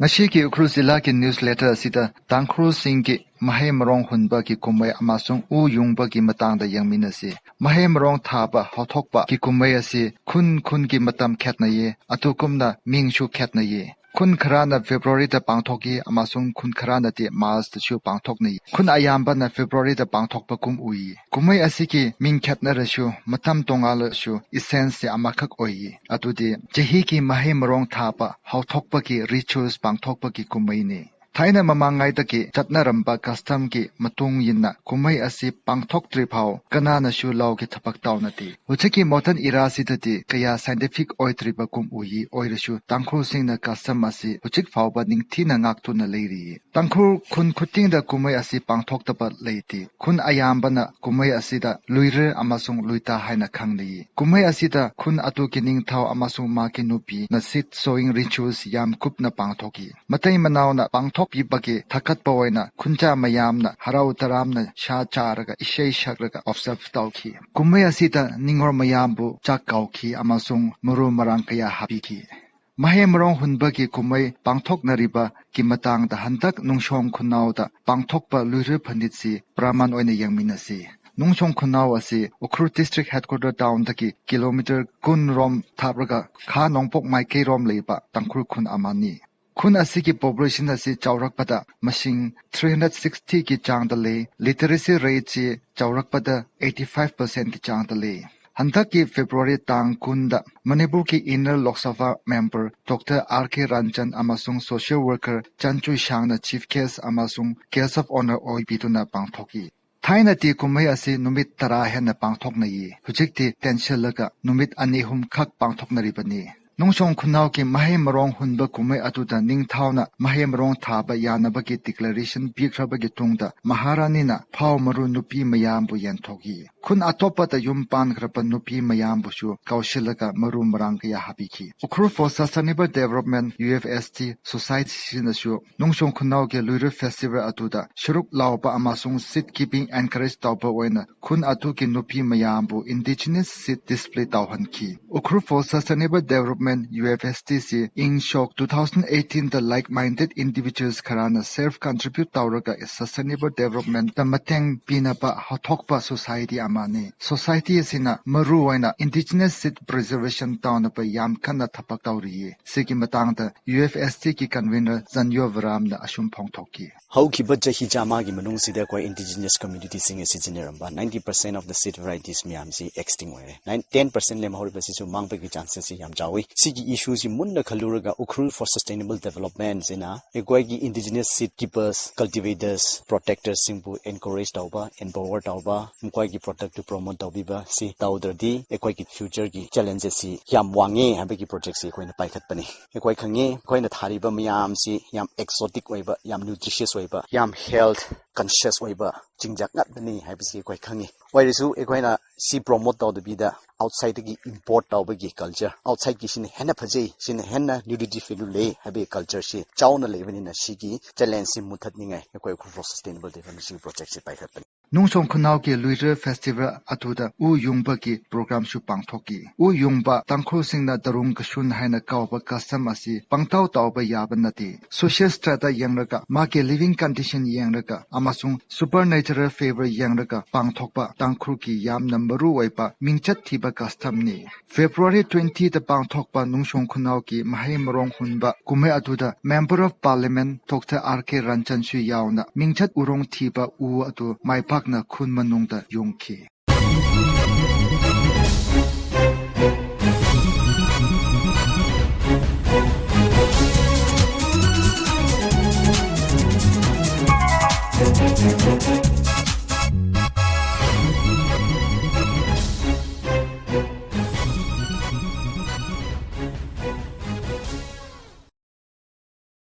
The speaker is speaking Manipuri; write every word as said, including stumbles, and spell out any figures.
ꯉꯁꯤꯒꯤ ꯎꯈ꯭ꯔꯨꯜ ꯖꯤꯂꯥꯒꯤ ꯅ꯭ꯌꯨꯁꯂꯦꯇꯔ ꯑꯁꯤꯗ ꯇꯥꯡꯈꯨꯜꯁꯤꯡꯒꯤ ꯃꯍꯩ ꯃꯔꯣꯡ ꯍꯨꯟꯕꯒꯤ ꯀꯨꯝꯍꯩ ꯑꯃꯁꯨꯡ ꯎ ꯌꯨꯡꯕꯒꯤ ꯃꯇꯥꯡꯗ ꯌꯦꯡꯃꯤꯟꯅꯁꯤ꯫ ꯃꯍꯩ ꯃꯔꯣꯡ ꯊꯥꯕ ꯍꯧꯊꯣꯛꯄꯒꯤ ꯀꯨꯝꯍꯩ ꯑꯁꯤ ꯈꯨꯟ ꯈꯨꯟꯒꯤ ꯃꯇꯝ ꯈꯦꯠꯅꯩꯌꯦ, ꯑꯗꯨꯒꯨꯝꯅ ꯃꯤꯡꯁꯨ ꯈꯦꯠꯅꯩꯌꯦ꯫ ꯈꯨꯟ ꯈꯔꯅ ꯐꯦꯕ꯭ꯔꯨꯋꯥꯔꯤꯗ ꯄꯥꯡꯊꯣꯛꯏ ꯑꯃꯁꯨꯡ ꯈꯨꯟ ꯈꯔꯅꯗꯤ ꯃꯥꯔꯆꯇꯁꯨ ꯄꯥꯡꯊꯣꯛꯅꯩ꯫ ꯈꯨꯟ ꯑꯌꯥꯝꯕꯅ ꯐꯦꯕ꯭ꯔꯨꯋꯥꯔꯤꯗ ꯄꯥꯡꯊꯣꯛꯄꯒꯨꯝ ꯎꯏ꯫ ꯀꯨꯝꯍꯩ ꯑꯁꯤꯒꯤ ꯃꯤꯡ ꯈꯦꯠꯅꯔꯁꯨ, ꯃꯇꯝ ꯇꯣꯉꯥꯜꯂꯁꯨ, ꯏꯁꯦꯟꯁꯁꯦ ꯑꯃꯈꯛ ꯑꯣꯏꯌꯦ꯫ ꯑꯗꯨꯗꯤ ꯆꯍꯤꯒꯤ ꯃꯍꯩ ꯃꯔꯣꯡ ꯊꯥꯕ ꯍꯧꯊꯣꯛꯄꯒꯤ ꯔꯤꯆꯨꯋꯜꯁ ꯄꯥꯡꯊꯣꯛꯄꯒꯤ ꯀꯨꯝꯍꯩꯅꯤ꯫ ꯊꯥꯏꯅ ꯃꯃꯥꯡꯉꯩꯗꯒꯤ ꯆꯠꯅꯔꯝꯕ ꯀꯁꯇꯝꯒꯤ ꯃꯇꯨꯡ ꯏꯟꯅ ꯀꯨꯝꯍꯩ ꯑꯁꯤ ꯄꯥꯡꯊꯣꯛꯇ꯭ꯔꯤ ꯐꯥꯎ ꯀꯅꯥꯅꯁꯨ ꯂꯧꯒꯤ ꯊꯕꯛ ꯇꯧꯅꯗꯦ꯫ ꯍꯧꯖꯤꯛꯀꯤ ꯃꯣꯗꯔꯟ ꯏꯔꯥꯁꯤꯗꯗꯤ ꯀꯌꯥ ꯁꯥꯏꯟꯇꯤꯐꯤꯛ ꯑꯣꯏꯗ꯭ꯔꯤꯕꯒꯨꯝ ꯎꯏ, ꯑꯣꯏꯔꯁꯨ ꯇꯥꯡꯈꯨꯜꯁꯤꯡꯅ ꯀꯁꯇꯝ ꯑꯁꯤ ꯍꯧꯖꯤꯛ ꯐꯥꯎꯕ ꯅꯤꯡꯊꯤꯅ ꯉꯥꯛꯇꯨꯅ ꯂꯩꯔꯤ꯫ ꯇꯥꯡꯈꯨꯜ ꯈꯨꯟ ꯈꯨꯗꯤꯡꯗ ꯀꯨꯝꯍꯩ ꯑꯁꯤ ꯄꯥꯡꯊꯣꯛꯇꯕ ꯂꯩꯇꯦ꯫ ꯈꯨꯟ ꯑꯌꯥꯝꯕꯅ ꯀꯨꯝꯍꯩ ꯑꯁꯤꯗ ꯂꯨꯏꯔꯦ ꯑꯃꯁꯨꯡ ꯂꯨꯏꯇꯥ ꯍꯥꯏꯅ ꯈꯪꯅꯩ꯫ ꯀꯨꯝꯍꯩ ꯑꯁꯤꯗ ꯈꯨꯟ ꯑꯗꯨꯒꯤ ꯅꯤꯡꯊꯧ ꯑꯃꯁꯨꯡ ꯃꯥꯒꯤ ꯅꯨꯄꯤꯅ seed sowing rituals ꯌꯥꯝ ꯀꯨꯞꯅ ꯄꯥꯡꯊꯣꯛꯏ꯫ ꯃꯇꯩ ꯃꯅꯥꯎꯅ ꯄꯥꯡꯊꯣꯛꯄꯤꯕꯒꯤ ꯊꯥꯒꯠꯄ ꯑꯣꯏꯅ ꯈꯨꯟꯖꯥ ꯃꯌꯥꯝꯅ ꯍꯔꯥꯎ ꯇꯔꯥꯝꯅ ꯁꯥ ꯆꯥꯔꯒ ꯏꯁꯩ ꯁꯛꯂꯒ ꯑꯣꯕꯖꯔꯚ ꯇꯧꯈꯤ꯫ ꯀꯨꯝꯍꯩ ꯑꯁꯤꯗ ꯅꯤꯡꯉꯣꯜ ꯃꯌꯥꯝꯕꯨ ꯆꯥꯛ ꯀꯧꯈꯤ ꯑꯃꯁꯨꯡ ꯃꯔꯨ ꯃꯔꯥꯡ ꯀꯌꯥ ꯍꯥꯞꯄꯤꯈꯤ꯫ ꯃꯍꯩ ꯃꯔꯣꯡ ꯍꯨꯟꯕꯒꯤ ꯀꯨꯝꯍꯩ ꯄꯥꯡꯊꯣꯛꯅꯔꯤꯕꯒꯤ ꯃꯇꯥꯡꯗ ꯍꯟꯗꯛ ꯅꯨꯡꯁꯣꯡ ꯈꯨꯟꯅꯥꯎꯗ ꯄꯥꯡꯊꯣꯛꯄ ꯂꯨꯏꯔꯨ ꯐꯅꯤꯠꯁꯤ ꯄ꯭ꯔꯃꯥꯟ ꯑꯣꯏꯅ ꯌꯦꯡꯃꯤꯟꯅꯁꯤ꯫ ꯅꯨꯡꯁꯣꯡ ꯈꯨꯟꯅꯥꯎ ꯑꯁꯤ ꯎꯈ꯭ꯔꯨꯜ ꯗꯤꯁꯇ꯭ꯔꯤꯛ ꯍꯦꯗꯀ꯭ꯋꯥꯇꯔ ꯇꯥꯎꯟꯗꯒꯤ ꯀꯤꯂꯣꯃꯤꯇꯔ ꯀꯨꯟ ꯔꯣꯝ ꯊꯥꯞꯂꯒ ꯈꯥ ꯅꯣꯡꯄꯣꯛ ꯃꯥꯏꯀꯩꯔꯣꯝ ꯂꯩꯕ ꯇꯥꯡꯈꯨꯜ ꯈꯨꯟ ꯑꯃꯅꯤ꯫ ꯈꯨꯟ ꯑꯁꯤꯒꯤ ꯄꯣꯄꯨꯂꯦꯁꯟ ꯑꯁꯤ ꯆꯥꯎꯔꯛꯄꯗ ꯃꯁꯤꯡ three hundred sixty ꯒꯤ ꯆꯥꯡꯗ ꯂꯩ꯫ ꯂꯤꯇꯔꯦꯁꯤ ꯔꯦꯠꯁꯤ ꯆꯥꯎꯔꯛꯄꯗ eighty five percent ꯀꯤ ꯆꯥꯡꯗ ꯂꯩ꯫ ꯍꯟꯗꯛꯀꯤ ꯐꯦꯕ꯭ꯔꯨꯋꯥꯔꯤ ꯇꯥꯡ ꯀꯨꯟꯗ ꯃꯅꯤꯄꯨꯔꯒꯤ inner Lok Sabha member doctor R ꯀꯦ ꯔꯟꯖꯟ ꯑꯃꯁꯨꯡ ꯁꯣꯁꯤꯌꯦꯜ ꯋꯥꯔꯀꯔ ꯆꯟꯆꯨꯏ ꯁꯥꯡꯅ ꯆꯤꯐ ꯒꯦꯁ ꯑꯃꯁꯨꯡ ꯒꯦꯁ ꯑꯣꯐ ꯑꯣꯅꯔ ꯑꯣꯏꯕꯤꯗꯨꯅ ꯄꯥꯡꯊꯣꯛꯈꯤ꯫ ꯊꯥꯏꯅꯗꯤ ꯀꯨꯝꯍꯩ ꯑꯁꯤ ꯅꯨꯃꯤꯠ ꯇꯔꯥ ꯍꯦꯟꯅ ꯄꯥꯡꯊꯣꯛꯅꯩ꯫ ꯍꯧꯖꯤꯛꯇꯤ ꯇꯦꯟꯁꯤꯜꯂꯒ ꯅꯨꯃꯤꯠ ꯑꯅꯤ ꯑꯍꯨꯝ ꯈꯛ ꯄꯥꯡꯊꯣꯛꯅꯔꯤꯕꯅꯤ꯫ ꯅꯨꯡꯁꯣꯡ ꯈꯨꯟꯅꯥꯎꯒꯤ ꯃꯍꯩ ꯃꯔꯣꯡ ꯍꯨꯟꯕ ꯀꯨꯝꯍꯩ ꯑꯗꯨꯗ ꯅꯤꯡꯊꯧꯅ ꯃꯍꯩ ꯃꯔꯣꯡ ꯊꯥꯕ ꯌꯥꯅꯕꯒꯤ ꯗꯤꯀ꯭ꯂꯥꯔꯦꯁꯟ ꯄꯤꯈ꯭ꯔꯕꯒꯤ ꯇꯨꯡꯗ ꯃꯍꯥꯔꯥꯅꯤꯅ ꯐꯥꯎ ꯃꯔꯨ ꯅꯨꯄꯤ ꯃꯌꯥꯝꯕꯨ ꯌꯦꯟꯊꯣꯛꯏ꯫ ꯈꯨꯟ ꯑꯇꯣꯞꯄꯗ ꯌꯨꯝ ꯄꯥꯟꯈ꯭ꯔꯕ ꯅꯨꯄꯤ ꯃꯌꯥꯝꯕꯨꯁꯨ ꯀꯧꯁꯤꯜꯂꯒ ꯃꯔꯨ ꯃꯔꯥꯡ ꯀꯌꯥ ꯍꯥꯞꯄꯤꯈꯤ꯫ Ukhrul for Sustainable Development, U F S D, ꯁꯣꯁꯥꯏꯇꯤꯁꯤꯅꯁꯨ ꯅꯨꯡꯁꯣꯡ ꯈꯨꯟꯅꯥꯎꯒꯤ ꯂꯨꯏꯔꯨ ꯐꯦꯁꯇꯤꯚꯦꯜ ꯑꯗꯨꯗ ꯁꯔꯨꯛ ꯂꯧꯕ ꯑꯃꯁꯨꯡ seed giving encourage ꯇꯧꯕ ꯑꯣꯏꯅ ꯈꯨꯟ ꯑꯗꯨꯒꯤ ꯅꯨꯄꯤ ꯃꯌꯥꯝꯕꯨ indigenous seed display ꯇꯧꯍꯟꯈꯤ꯫ Ukhrul for Sustainable Development U F S D ꯁꯤ ꯏꯪ ꯁꯣꯛ two thousand eighteen ꯗ like-minded individuals ꯈꯔꯅ self contribute ꯇꯧꯔꯒ sustainable development ꯇ ꯃꯇꯦꯡ ꯄꯤꯅꯕ ꯍꯧꯊꯣꯛꯄ society ꯑꯃꯅꯤ꯫ Society ꯑꯁꯤꯅ ꯃꯔꯨꯑꯣꯏꯅ indigenous seed preservation ꯇꯧꯅꯕ ꯌꯥꯝ ꯀꯟꯅ ꯊꯕꯛ ꯇꯧꯔꯤꯌꯦ꯫ ꯁꯤꯒꯤ ꯃꯇꯥꯡꯗ ꯌꯨ ꯑꯦꯐ ꯑꯦꯁ ꯇꯤ ꯒꯤ convener ꯖꯟꯌꯣ ꯕꯔꯥꯝꯅ ꯑꯁꯨꯝ ꯐꯣꯡꯗꯣꯛꯈꯤ꯫ ꯍꯧꯈꯤꯕ ꯆꯍꯤ ꯆꯥꯝꯃꯒꯤ ꯃꯅꯨꯡꯁꯤꯗ ꯑꯩꯈꯣꯏ indigenous community ꯁꯤꯡꯅ ꯁꯤꯖꯤꯟꯅꯔꯝꯕ ninety percent of the seed varieties ꯃꯌꯥꯝꯁꯤ extinct ꯑꯣꯏꯔꯦ꯫ Nine, ten percent ꯂꯦꯝꯍꯧꯔꯤꯕꯁꯤꯁꯨ ꯃꯥꯡꯕꯒꯤ chances ꯁꯤ ꯌꯥꯝ ꯆꯥꯎꯏ꯫ ꯁꯤꯒꯤ issue ꯁꯤ ꯃꯨꯟꯅ ꯈꯜꯂꯨꯔꯒ Ukhrul for Sustainable Development ꯁꯤꯅ ꯑꯩꯈꯣꯏꯒꯤ indigenous seed keepers, cultivators, protectors ꯁꯤꯡꯕꯨ encourage ꯇꯧꯕ, empower ꯇꯧꯕ, ꯃꯈꯣꯏꯒꯤ product ꯇꯨ promote ꯇꯧꯕꯤꯕ ꯁꯤ ꯇꯧꯗ꯭ꯔꯗꯤ ꯑꯩꯈꯣꯏꯒꯤ future ꯒꯤ challenges ꯁꯤ ꯌꯥꯝ ꯋꯥꯡꯉꯦ ꯍꯥꯏꯕꯒꯤ project ꯁꯤ ꯑꯩꯈꯣꯏꯅ ꯄꯥꯏꯈꯠꯄꯅꯤ꯫ ꯑꯩꯈꯣꯏ ꯈꯪꯉꯤ, ꯑꯩꯈꯣꯏꯅ ꯊꯥꯔꯤꯕ ꯃꯌꯥꯝꯁꯤ ꯌꯥꯝ exotic ꯑꯣꯏꯕ, ꯌꯥꯝ nutritious ꯑꯣꯏꯕ, ꯌꯥꯝ health conscious ꯑꯣꯏꯕ ꯆꯤꯟꯖꯥꯛ ꯉꯥꯛꯇꯅꯤ ꯍꯥꯏꯕꯁꯤ ꯑꯩꯈꯣꯏ ꯈꯪꯉꯤ꯫ ꯑꯣꯏꯔꯁꯨ ꯑꯩꯈꯣꯏꯅ ꯁꯤ promote ꯇꯧꯗꯕꯤꯗ outside ꯇꯒꯤ import ꯇꯧꯕꯒꯤ culture, outside ꯀꯤ ꯁꯤꯅ ꯍꯦꯟꯅ ꯐꯖꯩ, ꯁꯤꯅ ꯍꯦꯟꯅ nutritive value ꯂꯩ ꯍꯥꯏꯕꯒꯤ culture ꯁꯤ ꯆꯥꯎꯅ ꯂꯩꯕꯅꯤꯅ ꯁꯤꯒꯤ challenge ꯁꯤ ꯃꯨꯊꯠꯅꯤꯡꯉꯥꯏ ꯑꯩꯈꯣꯏ Ukhrul for Sustainable Development ꯁꯤꯒꯤ project ꯁꯤ ꯄꯥꯏꯈꯠꯄꯅꯤ꯫ ꯅꯨꯡꯁꯣꯡ ꯈꯨꯅꯥꯎꯒꯤ ꯂꯨꯏꯗ꯭ꯔ festival ꯑꯗꯨꯗ ꯎ ꯌꯨꯡꯕꯒꯤ program ꯁꯨ ꯄꯥꯡꯊꯣꯛꯈꯤ꯫ ꯎ ꯌꯨꯡꯕ ꯇꯥꯡꯈꯨꯜꯁꯤꯡꯅ ꯗꯔꯨꯡ ꯀꯁꯨꯟ ꯍꯥꯏꯅ ꯀꯧꯕ custom ꯑꯁꯤ ꯄꯪꯇꯧ ꯇꯧꯕ ꯌꯥꯕ ꯅꯠꯇꯦ꯫ Social strata ꯗ ꯌꯦꯡꯂꯒ, ꯃꯥꯒꯤ living condition ꯌꯦꯡꯂꯒ ꯑꯃꯁꯨꯡ supernatural favor ꯌꯦꯡꯂꯒ ꯄꯥꯡꯊꯣꯛꯄ ꯇꯥꯡꯈꯨꯜꯒꯤ ꯌꯥꯝꯅ ꯃꯔꯨꯑꯣꯏꯕ ꯃꯤꯡꯆꯠ ꯊꯤꯕ custom ꯅꯤ꯫ February twenty ꯗ ꯄꯥꯡꯊꯣꯛꯄ ꯅꯨꯡꯁꯣꯡ ꯈꯨꯅꯥꯎꯒꯤ ꯃꯍꯩ ꯃꯔꯣꯡ ꯍꯨꯟꯕ ꯀꯨꯝꯍꯩ ꯑꯗꯨꯗ Member of Parliament Doctor R K ꯔꯟꯖꯟꯁꯨ ꯌꯥꯎꯅ ꯃꯤꯡꯆꯠ ꯎꯔꯣꯡ ꯊꯤꯕ ꯎ ꯑꯗꯨ ꯃꯥꯏ ꯄꯥꯛꯅ ꯈꯨꯟ ꯃꯅꯨꯡꯗ ꯌꯨꯡꯈꯤ꯫